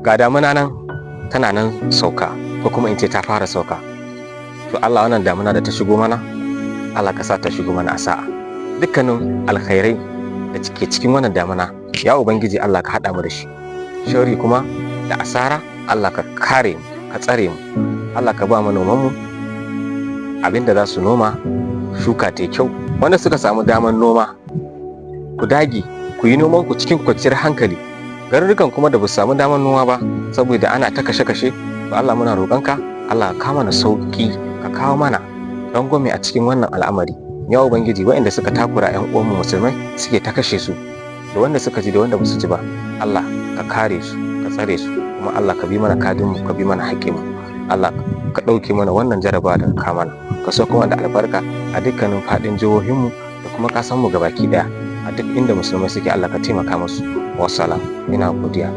Ga damuna nan tana nan sauka, ko kuma in ce ta fara sauka. To Allah, wannan damuna da ta shigo mana, Allah ka sa ta shigo mana a sa'a. Dukkanin alkhairai da ke cikin wannan damuna, ya Ubangiji Allah, ka haɗa mu da shi. Sharri kuma da asara, Allah ka kare mu, ka tsare mu. Allah ka ba manoman mu abin da za su noma, shuka ta kyau. Wanda suka samu damar noma, ku dage ku yi noman ku cikin kwanciyar hankali. Garurukan kuma da ba su samu damar noma ba saboda ana ta kashe-kashe, to Allah muna roƙonka, Allah ka kawo mana sauƙi, ka kawo mana rangwame a cikin wannan al'amari. Ya Ubangiji, waɗanda suka takura 'yan uwanmu musulmai suke ta kashe su, da wanda suka ji da wanda ba su ji ba, Allah ka kare su, ka tsare su. Kuma Allah ka bi mana kadinmu, ka bi mana haƙƙinmu. Allah ka ɗauke mana wannan jarabawa da ka mana, ka so kuma da albarka a dukkanin faɗin jihohinmu da kuma ƙasanmu gabaki ɗaya. A duk inda musulmai suke, Allah ka taimaka musu. Wassalam, ina godiya.